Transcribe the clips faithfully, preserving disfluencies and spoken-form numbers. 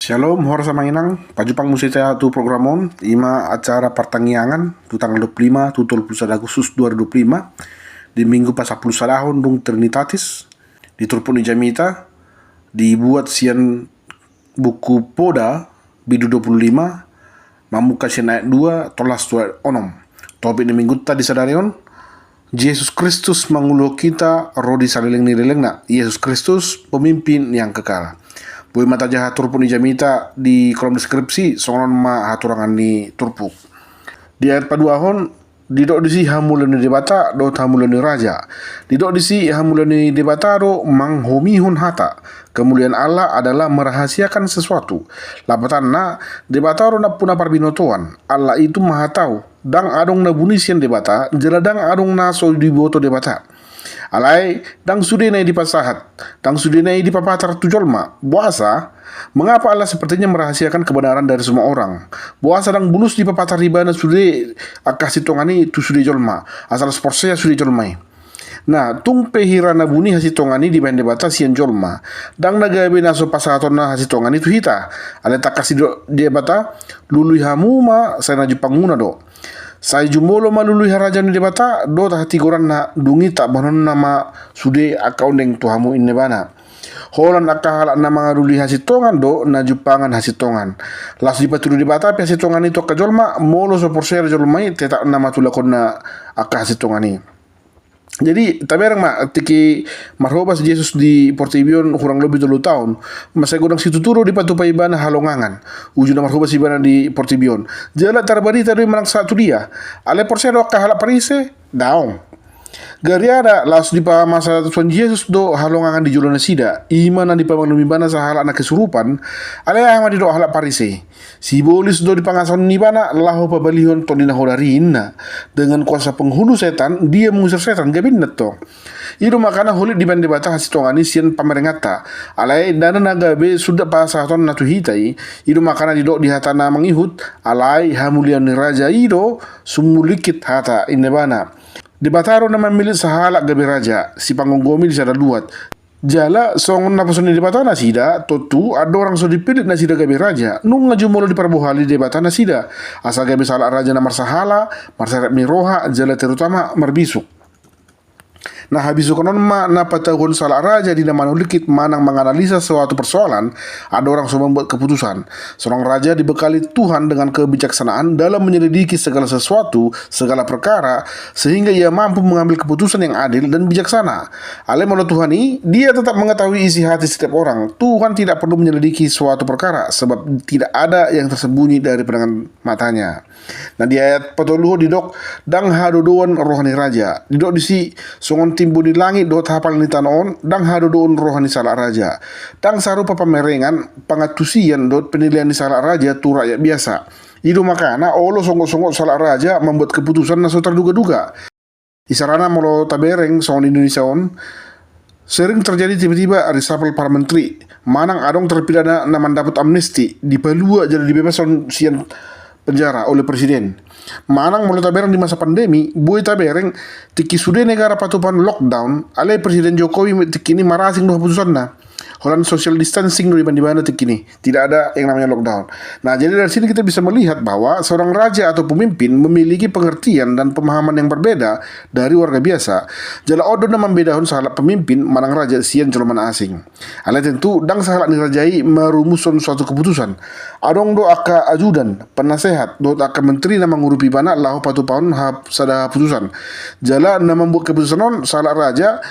Shalom, horas amang inang. Pajumpang muse hita tu program on, ima acara partangiangan tu tanggal dua puluh lima tu tolu puluh sada Agustus dua ribu dua puluh lima, di minggu pasampulu sadahon dung Trinitatis, di turpuk ni jamita, dibuat sian buku Poda, bindu dua puluh lima, mamungka sian ayat dua, tolhas tu ayat onom. Topik ni minggunta di sadari on, Jesus Kristus manguluhon hita ro di saleleng ni lelengna. Jesus Kristus, pemimpin yang kekal. Boi ma tajaha turpuk ni jamita di kolom deskripsi, songon on ma haturangan ni turpuk. Di ayat paduahon, didok disi hamuliaon ni Debata dohot hamuliaon ni raja. Didok disi hamuliaon ni Debata do manghomihon hata. Kemuliaan Allah adalah merahasiakan sesuatu. Lapatanna, Debata do nampuna parbinotoan. Allah itu maha tahu. Ndang adong na buni sian Debata, jala ndang adong na so diboto Debata. Alai, ndang sudena i dipasahat, ndang sudena i dipapatar tu jolma. Boasa? Mengapa Allah sepertinya merahasiakan kebenaran dari semua orang? Boasa ndang bulus dipapatar ibana sude angka hasintongan i tu sude jolma, asa las porsea sude jolma i? Nah, tung pe hira na buni hasintongan i dibahen Debata sian jolma, ndang na gabe na so pasahatonna hasintongan i tu hita. Alai tangkas didok Debata, lului hamu ma, sai na jumpangmuna do. Sai jumolo ma lului harajaon ni Debata dohot hatigoranna, dung i tabahenonna ma sude angka ondeng tu hamu, ninna ibana. Holan angka halak na mangalului hasintongan do na jumpangan hasintongan. Laos dipatudu Debata pe hasintongan i tu angka jolma, molo so porsea jolma i, tetap nama tulakonna angka hasintongan i. Jadi, tabereng ma, tingki marhobas Jesus di portibi on hurang lobi tolu taon, mansai godang situtu do dipatupa ibana halongangan, uju na marhobas ibana di portibi on. Jala tarbarita do i manang sahat tu dia. Alai porsea do angka halak Parise? Daong. Gariada, laos dipamasa Tuhan Jesus do halongangan di jolo nasida, ima na dipamaklumi ibana sahalak na kesurupan, alai aha ma didok halak Parise? Sibolis do dipangasahon ibana laho pabalihon Tondi na Hodari, ninna. Dengan kuasa penghulu setan, dia mengusir setan, gabe ninna tong. I do makana holit dibahen Debata hasintongan i sian pamerenganta. Alai ndada na gabe suda pasahatonna tu hita i, i do makana didok di hata na mangihut, alai hamuliaon ni raja i do sumulingkit hata, ninna ibana. Debata do na mamillit sahalak gabe raja, sipanggomgomi di sada luat. Jala songon naposo ni Debata nasida, tontu andorang so dipillit nasida gabe raja, nunga jumolo diparbohali Debata nasida, asa gabe sahalak raja na marsahala, marsarep ni roha, jala terutama marbisuk. Nah, habisukan on ma na patauhon sahalak raja di na manulingkit manang manganalisa suatu persoalan, andorang so mambuat keputusan. Seorang raja dibekali Tuhan dengan kebijaksanaan dalam menyelidiki segala sesuatu, segala perkara, sehingga ia mampu mengambil keputusan yang adil dan bijaksana. Alai molo Tuhan i, Dia tetap mengetahui isi hati setiap orang. Tuhan tidak perlu menyelidiki suatu perkara, sebab tidak ada yang tersembunyi dari pandangan mata-Nya. Nah, di ayat patoluhon didok, ndang hadodoan roha ni raja. Didok disi, songon timbo ni langit dohot hapal ni tano on, ndang hadodoan roha ni sahalak raja. Ndang sarupa pamerengan, pangantusion dohot penilaian ni sahalak raja tu rakyat biasa. I do makana olo songgop-songgop sahalak raja mambuat keputusan na so tarduga-duga. Isarana molo tabereng songon Indonesia on, sering terjadi tiba-tiba reshuffle para menteri, manang adong terpidana na mandapot amnesti, dipalua jala dibebashon sian penjara oleh presiden. Manang molo tabereng di masa pandemi, boi tabereng tingki sude negara patupahon lockdown, alai Presiden Jokowi tingki i marasing do haputusanna. Holan social distancing do dibahen ibana tingki i. Tidak ada yang namanya lockdown. Nah, jadi dari sini kita bisa melihat bahwa seorang raja atau pemimpin memiliki pengertian dan pemahaman yang berbeda dari warga biasa. Jala on do na mambedahon sahalak pemimpin manang raja sian jolma na asing. Alai tentu, ndang sahalak ni raja i marumushon suatu keputusan. Adong do angka ajudan, penasehat, dohot angka menteri na mangurupi ibana laho patupahon hap-, sada haputusan. Jala na mambuat keputusan on sahalak raja,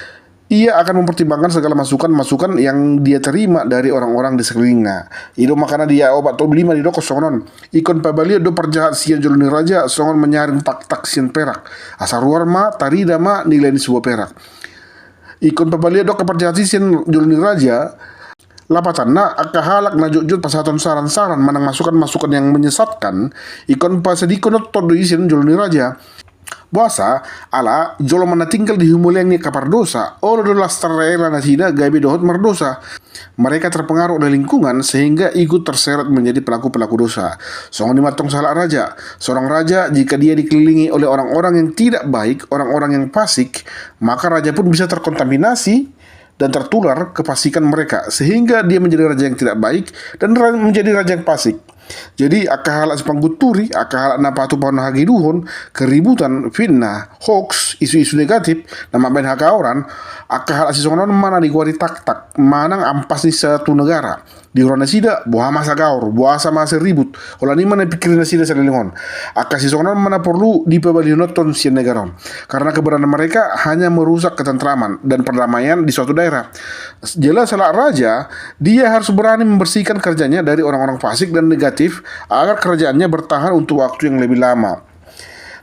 ia akan mempertimbangkan segala masukan-masukan yang dia terima dari orang-orang di sekelilingnya. I do makana di ayat opat tolu lima didok songon on. Ingkon pabalion do parjahat sian jolo ni raja, songon manyaring pakpak sian perak. Asa ruar ma, tarida ma nilai ni sebuah perak. Ingkon pabalion do angka parjahat i sian jolo ni raja, lapatanna angka halak na jotjot pasahaton saran-saran manang masukan-masukan yang menyesatkan, ingkon pasadingkon do i sian jolo ni raja. Boasa? Ala jolma na tinggal di humaliang ni angka pardosa, olo do las tarela nasida gabe dohot mardosa. Mereka terpengaruh oleh lingkungan sehingga ikut terseret menjadi pelaku-pelaku dosa. Songon i ma tong sahalak raja. Seorang raja, jika dia dikelilingi oleh orang-orang yang tidak baik, orang-orang yang fasik, maka raja pun bisa terkontaminasi dan tertular kefasikan mereka, sehingga dia menjadi raja yang tidak baik dan ra-, menjadi raja yang fasik. Jadi, angka halak sipanggunturi, angka halak na patupahon hageduhon, keributan, fitnah, hoax, isu-isu negatif, na mambahen hagaoran, angka halak sisongon on ma na digoari taktak, manang ampas ni satu negara. Di roha nasida, boha ma sagaor, boasa ma siribut, holan i ma na dipingkiri nasida saleleng on. Angka sisongon on ma na porlu dipabalihononhon sian negara on. Karena keberadaan mereka hanya merusak ketentraman dan perdamaian di suatu daerah. Jala sahalak raja, dia harus berani membersihkan kerajanya dari orang-orang fasik dan negatif agar kerajaannya bertahan untuk waktu yang lebih lama.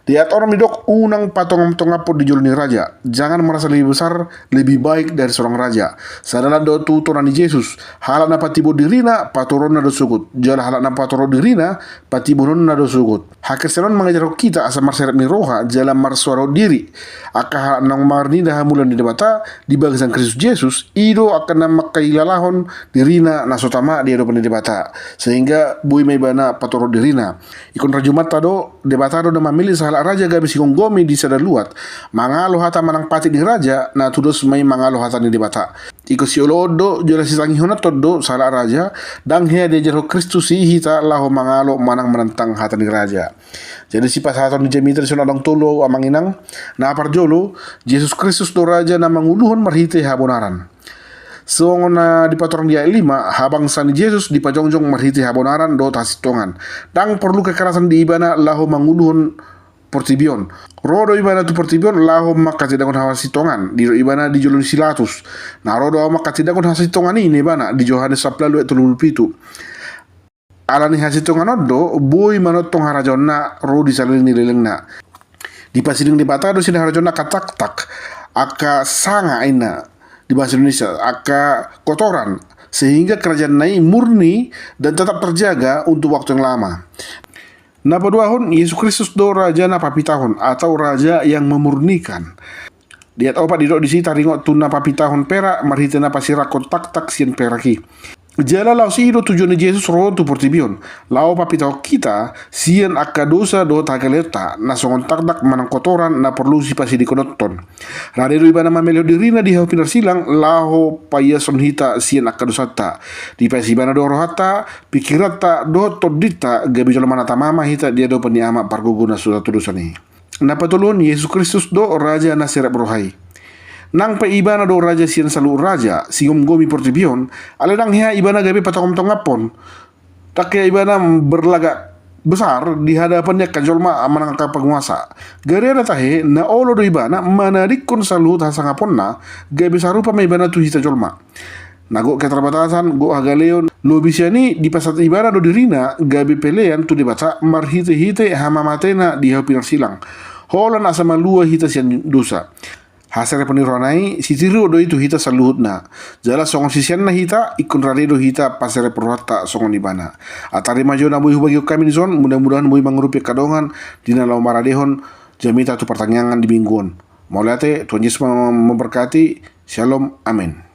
Di ayat onom didok, unang patongamtongamhon di jolo ni raja. Jangan merasa lebih besar, lebih baik dari seorang raja. Sandala do tu tona ni Jesus, halak na patimbul dirina, paturuonna do sogot. Jala halak na paturu dirina, patimbulhonna do sogot. Hakristenon mangajarhon hita asa marserep ni roha, jala marsoara diri. Angka halak naung mangarnida hamuliaon ni Debata, di bagasan Kristus Jesus, i do angka na mangkahilalahon dirina na so tama di adopan ni Debata, sehingga boi ma ibana paturu dirina. Ingkon rajumanta do, Debata do na mamillit sahalak raja gabe sigomgomi di sada luat, mangalo hata manang patik ni raja, na tudos ma i mangalo hata ni Debata. Ingkon sioloon do, jala sitangihononhon do sahalak raja, ndang hea diajarhon Kristus i hita laho mangalo manang manantang hata ni raja. Jadi sipasahaton ni jamita dison adong tolu, amang inang. Na parjolo, Jesus Kristus do raja na manguluhon marhite habonaran. Songon na dipatorang di ayat lima, habangsa ni Jesus dipajongjong marhite habonaran dohot hasintongan. Ndang porlu kekerasan di ibana laho manguluhon portibi on. Ro do ibana tu portibi on laho manghatindanghon hasintongan, didok ibana di jolo ni si Pilatus. Na ro do ahu manghatindanghon hasintongan i, ninna ibana di Johannes sampulu ualu ayat tolu pulu pitu. Ala ni hasintongan on do boi manongtong harajaonna ro di saleleng ni lelengna. Dipasiding Debata do sian harajaonna angka taktak, angka sanga ninna di bahasa Indonesia, angka kotoran, sehingga kerajaanna i murni dan tetap terjaga untuk waktu yang lama. Na paduahon, Jesus Kristus do raja na papitahon atau raja yang memurnikan. Di ayat opat didok disi taringot tu na papitahon perak marhite na pasirakkon taktak sian perak i. Jala laos i do tujuan ni Jesus ro tu portibi on, laho papitahon hita sian angka dosa dohot hagaleonta na songon taktak manang kotoran na porlu sipasidingkononhon. Rade do ibana mamelehon dirina di hau pinarsilang laho paiashon hita sian angka dosanta. Dipaasi ibana do rohanta, pingkiranta dohot tondinta gabe jolma na tama ma hita di adopan ni Ama Pargogona so tatudosan i. Na patoluhon, Jesus Kristus do raja na serep roha i. Nang pe ibana do raja sian saluhut raja, sigomgomi portibi on, alai ndang hea ibana gabe patongamtongamhon. Ndang hea ibana berlagak besar di hadapan ni angka jolma manang angka penguasa. Gariada tahe, na olo do ibana manadingkon saluhut hasangaponna gabe sarupa ma ibana tu hita jolma. Na gok keterbatasan, gok hagaleon, lobi sian i dipasahat ibana do dirina gabe pelean tu Debata marhitehite hamamatena di hau pinarsilang, holan asa malua hita sian dosa. Haserepon ni rohana i sitiruon do i tu hita saluhutna. Jala songon siseanna hita, ingkon rade do hita paserep rohanta songon ibana. Alani i ma jo na boi hubagihon hami dison, mudah-mudahan boi mangurupi angka dongan di na laho maradehon jamita tu partangiangan di minggu on. Mauliate, Tuhan Yesus ma-, memberkati. Shalom. Amen.